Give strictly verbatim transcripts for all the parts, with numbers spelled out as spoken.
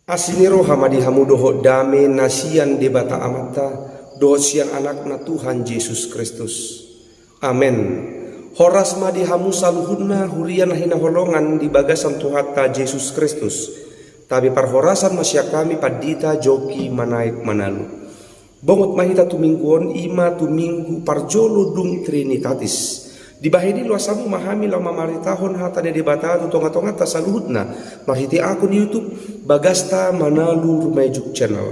Asi ni roha ma di hamu dohot dame na sian Debata Amanta dohot sian Anakna Tuhan Jesus Kristus. Amen. Horas ma di hamu saluhutna huria na hinaholongan di bagasan Tuhanta Jesus Kristus. Tabi parhorasan ma sian hami pandita Joki Manaek Manalu. Bongot ma hita tu minggu on, i ma tu minggu parjolo dung Trinitatis. Dibahen i loas hamu ma hami laho mamaritahon hata ni Debata tu tonga-tonganta saluhutna marhite akun YouTube Bagasta Manalu Rumaejuk Channel.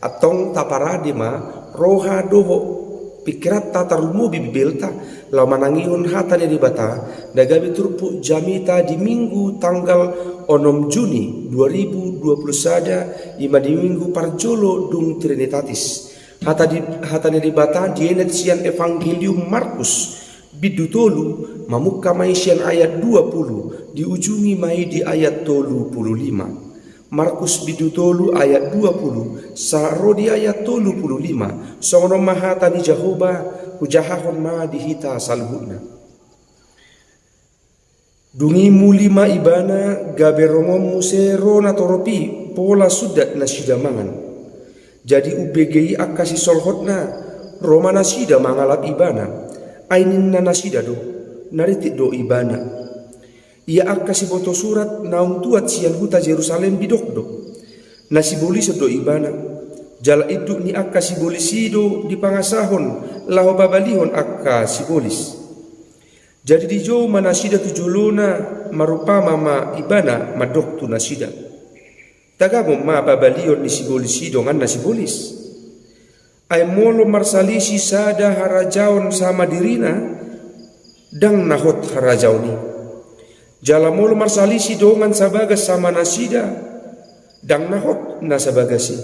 Antong taparade ma roha dohot pingkiranta, tarlumobi Bibelta, laho manangihon hata ni Debata na gabe turpuk jamita di Minggu tanggal onom Juni dua ribu dua puluh sada, i ma di minggu parjolo dung Trinitatis. Hata di, hata ni Debata dienet sian Evangelium Markus, bindu tolu, mamungka ma i sian ayat dua pulu, diujungi ma i di ayat tolu pulu lima. Markus bindu tolu ayat dua pulu sahat ro di ayat tolu pulu lima. Songon on ma hata ni Jahowa, hujahahon ma di hita saluhutna. Dung i muli ma ibana, gabe rongon muse ro natorop i pola sundat nasida mangan. Jadi umbege i angka sisolhotna, ro ma nasida mangalap ibana. Ai ninna nasida do, na rintik do ibana. Ia angka sibotosurat naung tuat sian huta Jerusalem didok do, na sibolison do ibana. Jala induk ni angka sibolis i do dipangasahon laho pabalihon angka sibolis. Jadi dijou ma nasida tu jolona, marumpama ma ibana mandok tu nasida, tagamon ma pabalihon ni sibolis i donganna sibolis. Ai molo marsalisi sada harajaon sama dirina, ndang na hot harajaon i. Jala molo marsalisi dongan sabagas sama nasida, ndang na hot na sabagas i.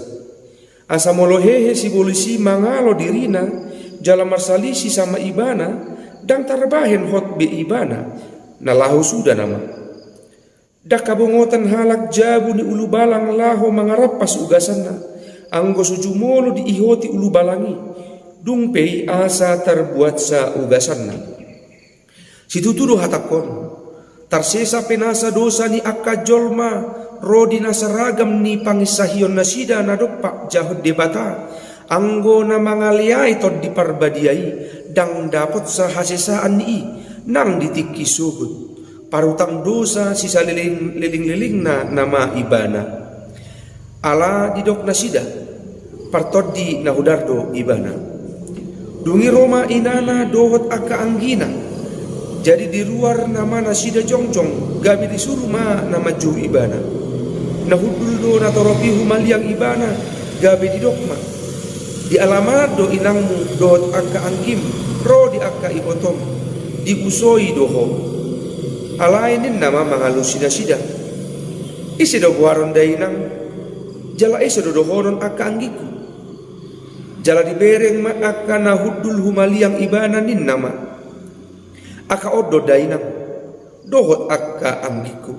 Asa molo hehe sibolis i mangalo dirina, jala marsalisi sama ibana, ndang tarbahen hot be ibana, na laho suda nama. Ndang habongotan halak jabu ni ulubalang laho mangarampas ugasanna, anggo so jumolo diihoti ulubalang i, dung pe i asa tarbuatsa ugasanna. Situtu do hatangkon, tarsesa pe nasa dosa ni angka jolma ro di nasa ragam ni panginsahion nasida na dompak jahon Debata, anggo na mangaleai Tondi Parbadia i, ndang dapotsa hasesaan ni i, nang di tingki sogot. Parutang dosa sisaleleng-lelengna nama ibana. Ala didok nasida, partondi na hodar do ibana. Dung i ro ma inana dohot angka anggina. Jadi di ruar nama nasida jongjong, gabe disuru ma na manjou ibana. Na hundul do natorop i humaliang ibana, gabe didok ma, dialamanan do inangmu dohot angka anggim ro di angka ibotom, diusoi do ho. Alai ninna ma mangalusi nasida, ise do goaron dainang, jala ise do dohonon angka anggingku? Jala dibereng ma angka na hundul humaliang ibana, ninna ma, angka on do dainang dohot angka anggingku.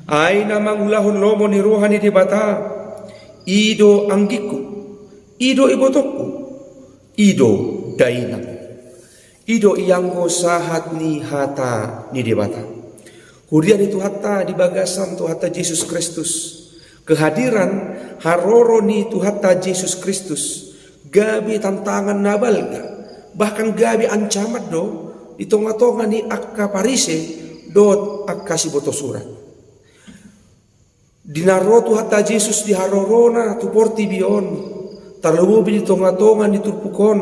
Ai na mangulahon lomo ni roha ni Debata, i do anggingku, i do ibotongku, i do dainang. I do ianggo sahat ni hata ni Debata. Huria ni Tuhanta di bagasan Tuhanta Jesus Kristus, kehadiran haroro ni Tuhanta Jesus Kristus gabe tantangan na balga, bahkan gabe ancaman do di tonga-tonga ni angka Parise dohot angka sibotosurat. Di na ro Tuhanta Jesus di harorona tu portibi on, tarlumobi di tonga-tonga ni turpuk on,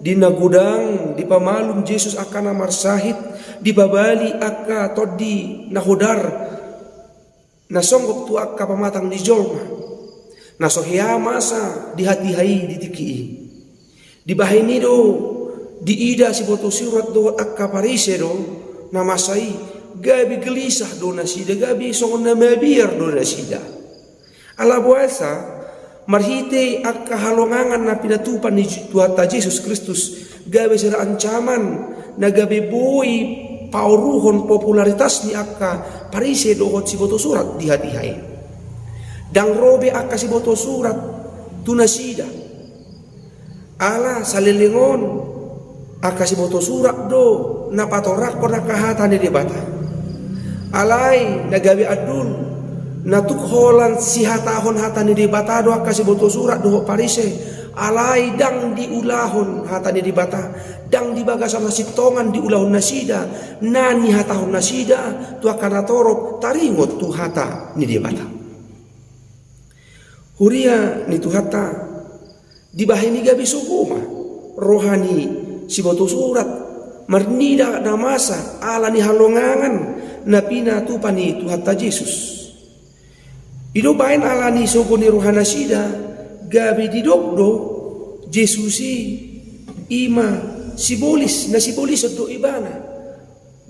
di na godang dipamalum Jesus angka na marsahit, dipabali angka tondi na hodar, na songgop tu angka pamatang ni jolma, na so hea masa di hatiha i di tingki i. Dibahen i do diida sibotosurat dohot angka Parise do na masa i, gabe gelisah do nasida, gabe songon na mabiar do nasida. Ala boasa, marhite angka halongangan na pinatupa ni Tuhanta Jesus Kristus, gabe sada ancaman na gabe boi paoruhon popularitas ni angka Parise dohot sibotosurat di hatiha i. Ndang ro be angka sibotosurat tu nasida. Ala saleleng on angka sibotosurat do na patorangkon angka hata ni Debata. Alai na gabe andul, Na tuk holan sihatahon hata ni Debata do angka sibotosurat dohot Parise, alai ndang diulahon hata ni Debata, ndang di bagasan hasintongan diulahon nasida, na nihatahon nasida tu angka na torop taringot tu hata ni Debata. Huria ni Tuhanta, dibahen i gabe sogo ma roha ni sibotosurat marnida na masa ala ni halongangan na pinatupa ni Tuhanta Jesus. I do bahen ala ni sogo ni rohanasida, gabe didok do Jesus i, i ma sibolis, na sibolison do ibana.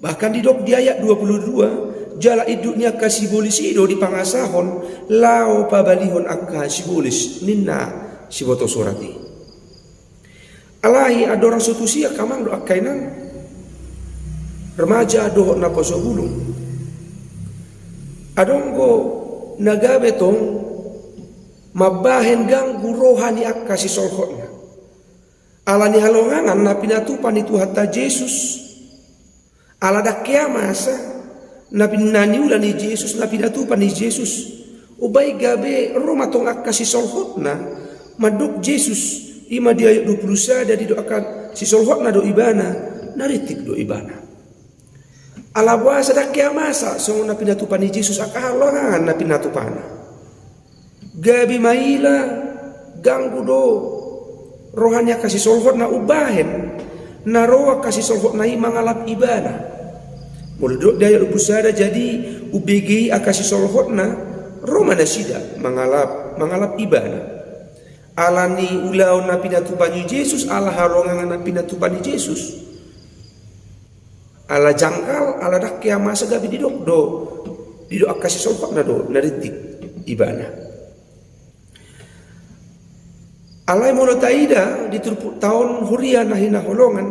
Bahkan didok di ayat dua puluh dua, jala induk ni angka sibolis i do dipangasahon laho pabalihon angka sibolis, ninna sibotosurat i. Alai andorang so tusi angka amang dohot angka inang, remaja dohot naposobulung, adong do na gabe tong mambahen ganggu roha ni angka sisolhotna ala ni halongangan na pinatupa ni Tuhanta Jesus. Ala ndang hea masa na pin-, na niula ni Jesus, na pinatupa ni Jesus. Umbahen gabe ro ma tong angka sisolhotna mandok Jesus, i ma di ayat dua puluh sada didok angka sisolhotna do ibana, na rintik do ibana. Ala boasa ndang hea masa songon na pinatupa ni Jesus angka halongangan na pinatupana. Gabe maila ganggu do roha ni angka sisolhotna umbahen na ro angka sisolhotna i mangalap ibana. Molo didok di ayat dua puluh sada, jadi umbege i angka sisolhotna, ro ma nasida mangalap, mangalap ibana. Ala ni ulaon na pinatupa ni Jesus, ala halongangan na pinatupa ni Jesus. Ala janggal, ala ndang hea masa gabe didok do, didok angka sisolhotna do na rintik ibana. Alai molo taida di turpukta on huria na hinaholongan,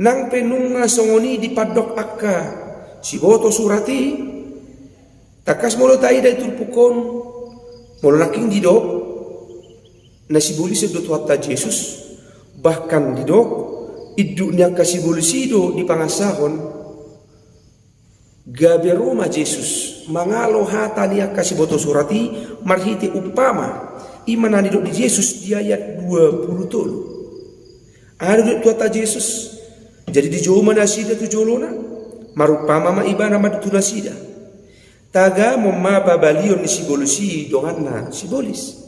nang pe nunga songon i dipandok angka sibotosurat i, tangkas molo taida di turpuk on, molo nangkin didok na sibolison do Tuhanta Jesus, bahkan didok induk ni angka sibolis i do dipangasahon, gabe ro ma Jesus mangalo hata ni angka sibotosurat i marhite umpama, i ma na nidok ni Jesus di ayat dua puluh tolu. Aha do didok Tuhanta Jesus? Jadi dijou ma nasida tu jolona, marumpama ma ibana mandok tu nasida. Tagamon ma pabalion ni sibolis i donganna sibolis.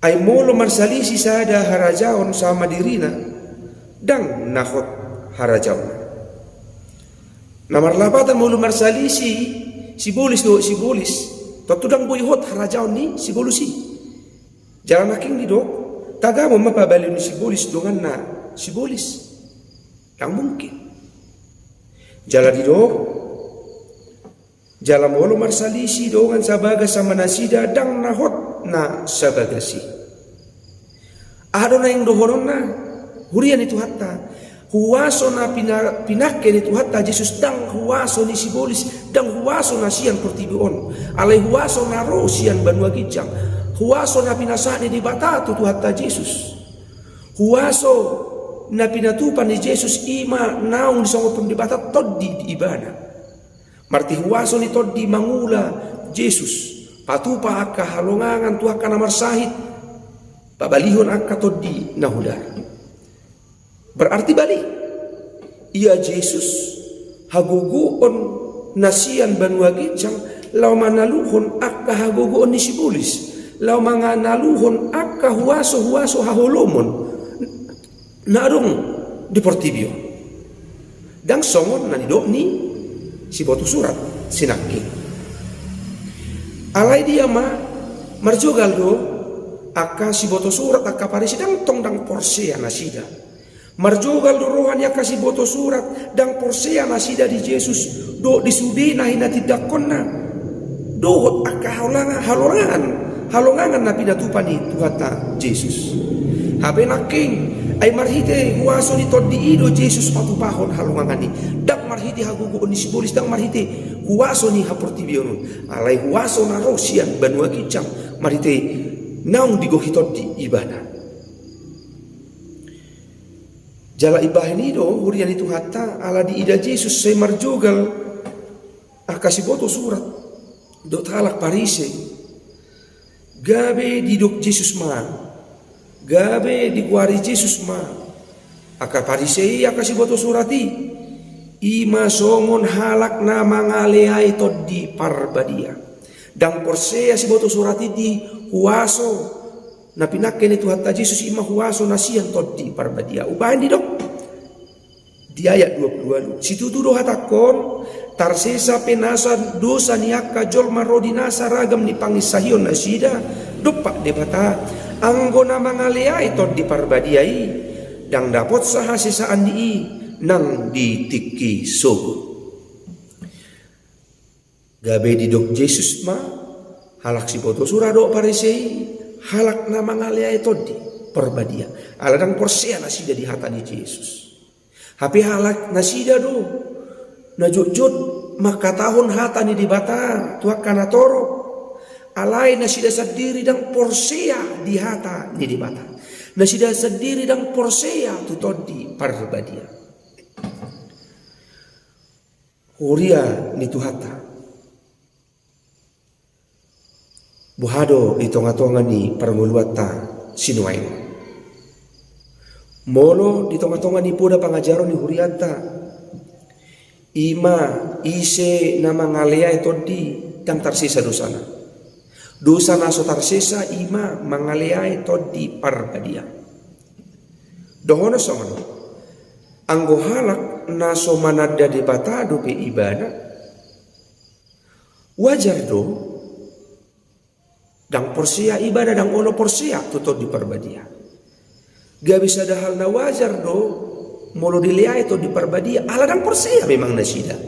Ai molo marsalisi sada harajaon sama dirina, ndang na hot harajaonna. Na marlapatan molo marsalisi sibolis dohot sibolis, tontu ndang boi hot harajaon ni sibolis i. Jala nangkin didok, tagamon ma pabalion ni sibolis donganna sibolis. Ndang mungkin. Jala didok, jala molo marsalisi dongan sabagas sama nasida, ndang na hot na sabagas i. Aha do naeng dohononna, huria ni Tuhanta? Huaso na pina-, pinangke ni Tuhanta Jesus ndang huaso ni sibolis, ndang huaso na sian portibi on. Alai huaso na ro sian banua ginjang. Huaso na pinasahat ni Debata tu Tuhanta Jesus. Huaso na pinatupa ni Jesus i ma naung disongophon Debata Tondi di ibana. Marhite huaso ni Tondi mangula Jesus, patupa angka halongangan tu angka na marsahit, pabalihon angka tondi na hudar. Berarti balik. Ia Jesus, hagogoon na sian banua ginjang, laho manaluhon angka hagogoon ni sibolis, laho manaluhon angka huaso-huaso haholomon na adong di portibi on. Ndang songon na nidok ni sibotosurat sinangkin. Alai dia ma, marjogal do angka sibotosurat, angka Parise, ndang tong ndang porsea nasida. Marjogal do roha ni angka sibotosurat, ndang porsea nasida di Jesus dohot di sude na hinatindangkonna, dohot angka halonga-, halongangan, halongangan na pinatupa ni Tuhanta Jesus. Hape nangkin, ai marhite huaso ni Tondi i do Jesus patupahon halongangan i. Ndang marhite hagogoon ni sibolis, ndang marhite huaso ni haportibion on. Alai huaso na ro sian banua ginjang, marhite naung digohi Tondi ibana. Jala imbahen i do, huria ni Tuhanta, ala diida Jesus sai marjogal Angka siboto surat dohot halak Parise gabe didok Jesus ma, gabe digoari Jesus ma. Angka Parise i, angka siboto surat i, i ma songon halak na mangaleai Tondi Parbadia. Ndang porsea siboto surat i di huaso na pinangke ni Tuhanta Jesus, i ma huaso na sian Tondi Parbadia. Umbahen didok di ayat dua pulu ualu: Situtu do hatangkon, tarsesa pe nasa dosa ni angka jolma ro di nasa ragam ni panginsahion nasida dompak Debata, anggo na mangaleai Tondi Parbadia i, ndang dapotsa hasesaan ni i nang di tingki sogot. Gabe didok Jesus ma halak siboto surat dohot Parise i halak na mangaleai Tondi Parbadia, ala ndang porsea nasida di hata ni Jesus. Hape halak nasida do na jotjot mangkatahon hata ni Debata tu angka na torop, alai nasida sandiri ndang porsea di hata ni Debata. Nasida sandiri ndang porsea tu Tondi Parbadia. Huria ni Tuhanta, boha do di tongatonga ni parngoluanta sinuaeng? Molo di tongatonga ni poda pangajaron ni hurianta, i ma ise na mangaleai Tondi, ndang tarsesa dosana. Dosa na so tarsesa i ma mangaleai Tondi Parbadia. Dohonon songon on: Anggo halak na so mananda Debata dope ibana, wajar do ndang porsea ibana, ndang olo porsea tu Tondi Parbadia. Gabe sada hal na wajar do molo dileai Tondi Parbadia, ala ndang porsea memang nasida,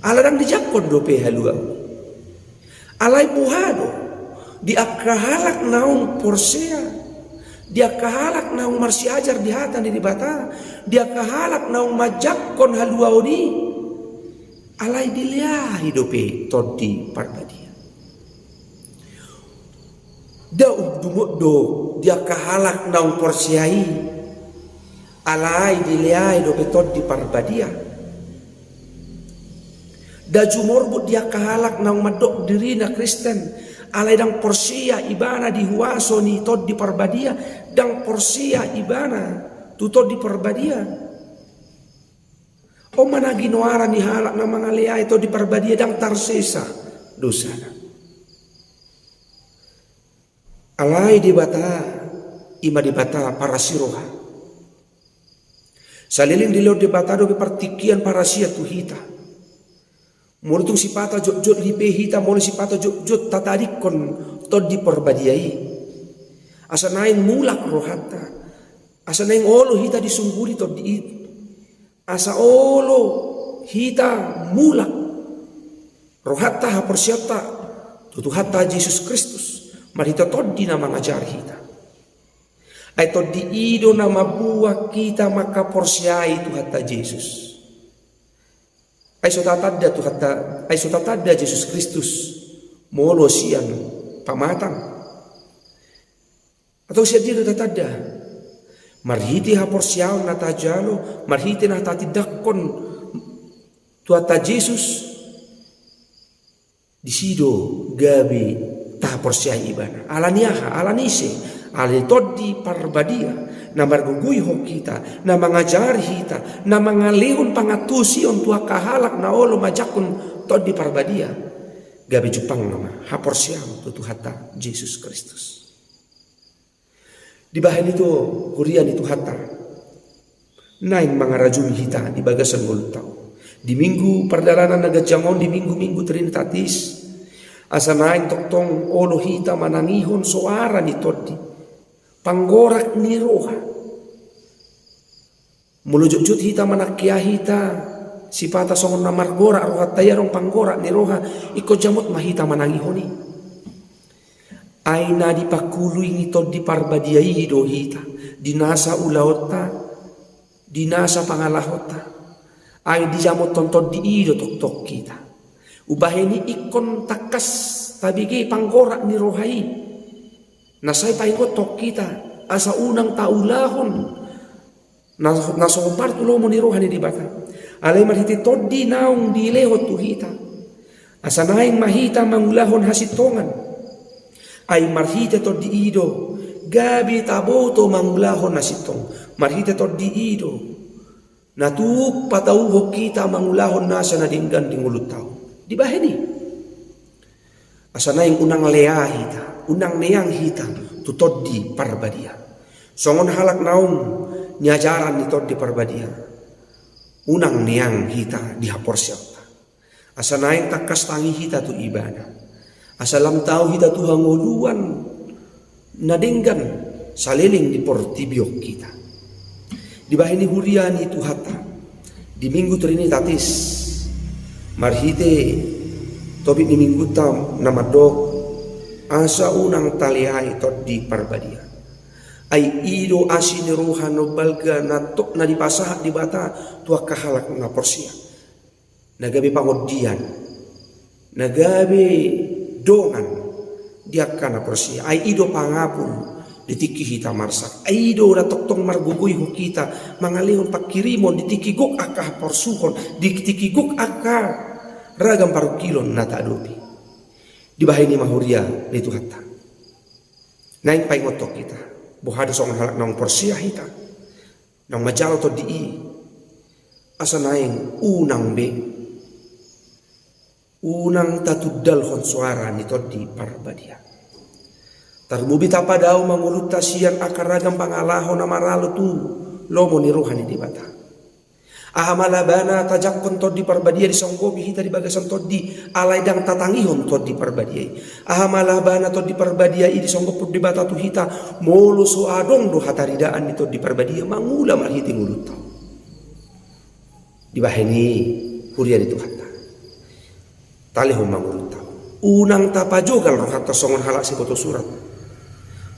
ala ndang dijangkon dope haluaon. Alai boha do di angka halak naung porsea, di angka halak naung marsiajar di hata ni Debata, di angka halak naung manjangkon haluaon i, alai dileai dope Tondi Parbadia? Nda umdumot do di angka halak naung porsea i, alai dileai dope Tondi Parbadia? Nda jumorbut di angka halak naung mandok dirina Kristen, alai ndang porsea ibana di huaso ni Tondi Parbadia, ndang porsea ibana tu Tondi Parbadia? On ma na ginoaran ni halak na mangaleai Tondi Parbadia, ndang tarsesa dosana. Alai Debata i ma Debata parasiroha. Saleleng dilehon Debata dope partingkian parasian tu hita. Molo tung sipata jotjot lipe hita, molo sipata jotjot tatadingkon Tondi Parbadia i, asa naeng mulak rohanta, asa naeng olo hita disungguli Tondi i, asa olo hita mulak rohanta, haporseaonta tu Tuhanta Jesus Kristus marhite Tondi na mangajari hita. Ai Tondi i do na mambuat hita mangkaporseai Tuhanta Jesus. Ai so tatanda Tuhanta, ai so tatanda Jesus Kristus molo sian pamatang? Atau sian dia do tatanda? Marhite haporseaon na tajalo, marhite na tatindangkon Tuhanta Jesus, disi do gabe tahaporseai Ibana. Ala ni aha? Ala ni ise? Ala ni Tondi Parbadia na margogoihon hita, na mangajari hita, na mangalehon pangantusion tu angka halak na olo manjangkon Tondi Parbadia. Gabe jumpangna ma haporseaon tu Tuhanta Jesus Kristus. Dibahen i do, huria ni Tuhanta, naeng mangarajumi hita di bagasan ngolunta on di Minggu pardalanan na ganjang on, di Minggu-Minggu Trinitatis, asa naeng tongtong olo hita manangihon soara ni Tondi, panggorak ni roha. Molo jotjot hita manangkihi hita sipata songon na margorak rohanta i, adong panggorak ni roha, ingkon jamot ma hita manangihon i. Ai na dipangkulingi Tondi Parbadia i do hita di nasa ulaonta, di nasa pangalahonta. Ai dijamothon Tondi i do tongtong hita. Umbahen i ingkon tangkas tabege panggorak ni roha i. Na sai paingothon hita asa unang taulahon na, na so hombar tu lomo ni roha ni Debata. Alai marhite Tondi naung dilehon tu hita, Asa naeng ma hita mangulahon hasintongan. Ai marhite Tondi i do gabe taboto mangulahon na sintong. Marhite Tondi i do na tuk patauhon hita mangulahon nasa na denggan di ngolunta on. Dibahen i, asa naeng unang lea hita, unang neang hita tu Tondi Parbadia. Songon halak naung niajaran ni Tondi Parbadia, unang neang hita di haporseaonta. Asa naeng tangkas tangi hita tu Ibana. Asa lam tau hita tu hangoluan na denggan saleleng di portibi on hita. Dibahen i, huria ni Tuhanta, di Minggu Trinitatis, marhite topik ni minggunta na mandok, asa unang taleai Tondi Parbadia. Ai i do asi ni roha na umbalga na tok na dipasahat Debata tu angka halak na porsea, na gabe pangondian, na gabe dongan di angka na porsea. Ai i do pangapul di tingki hita marsak. Ai i do na tongtong margogoihon hita, mangalehon pangkirimon di tingki gok angka haporsuhon, di tingki gok angka ragam parungkilon na taadopi. Dibahen i ma, huria ni Tuhanta, naeng paingothon hita, boha do songon halak naung porsea hita, naung manjalo Tondi i, asa naeng unang be, unang tatundalhon soara ni Tondi Parbadia. Tarlumobi tapadao ma ngolunta sian angka ragam pangalaho na maralo tu lomo ni roha ni Debata. Aha ma labana tajangkon Tondi Parbadia, disonggopi hita di bagasan tondi, alai ndang tatangihon Tondi Parbadia i? Aha ma labana Tondi Parbadia i disonggophon Debata tu hita, molo so adong do hataridaan ni Tondi Parbadia mangula marhite ngolunta? Dibahen i, huria ni Tuhanta, talehon ma ngolunta. Unang tapajogal rohanta songon halak siboto surat.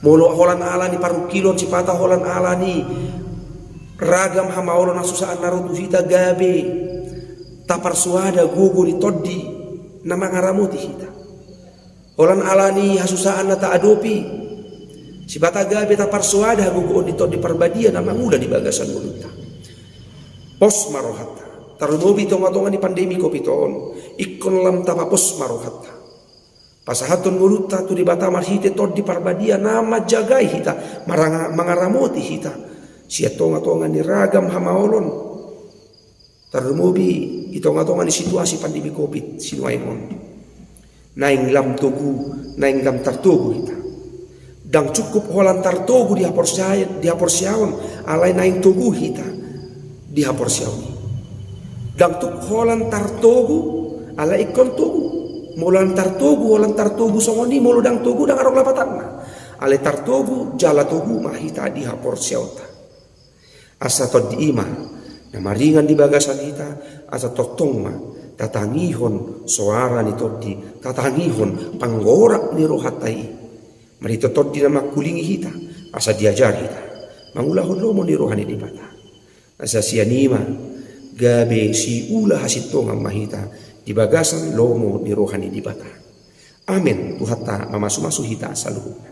Molo holan ala ni parungkilon, sipata holan ala ni ragam hamaolon, hasusaan na ro tu hita, gabe taparsoada gogo ni tondi na mangaramoti hita. Holan ala ni hasusaan na taadopi, sipata gabe taparsoada hagogoon ni Tondi Parbadia na mangula di bagasan ngolunta. Pos ma rohanta. Tarlumobi tongatonga ni pandemi covid on, ingkon lam tapapos ma rohanta. Pasahathon ngolunta tu Debata marhite Tondi Parbadia na manjagai hita, maranga-, mangaramoti hita sian tongatonga ni ragam hamaolon. Tarlumobi di tongatonga ni situasi pandemi covid sinuaeng on. Naeng lam togu, naeng lam tartogu hita. Ndang cukup holan tartogu di haporseai-, di haporseaon, alai naeng togu hita di haporseaon i. Ndang tuk holan tartogu, alai ingkon togu. Molo lam tartogu, holan tartogu songon i, molo ndang togu, ndang adong lapatanna. Alai tartogu jala togu ma hita di haporseaonta. Asa tondi i ma na maringan di bagasan hita, asa tongtong ma tatangihon soara ni tondi, tatangihon panggorak ni rohanta i. Marhite tondi na mangkulingi hita, asa diajar hita mangulahon lomo ni roha ni Debata. Asa sian i ma gabe siula hasintongan ma hita di bagasan lomo ni roha ni Debata. Amen. Tuhanta mamasumasu hita saluhutna.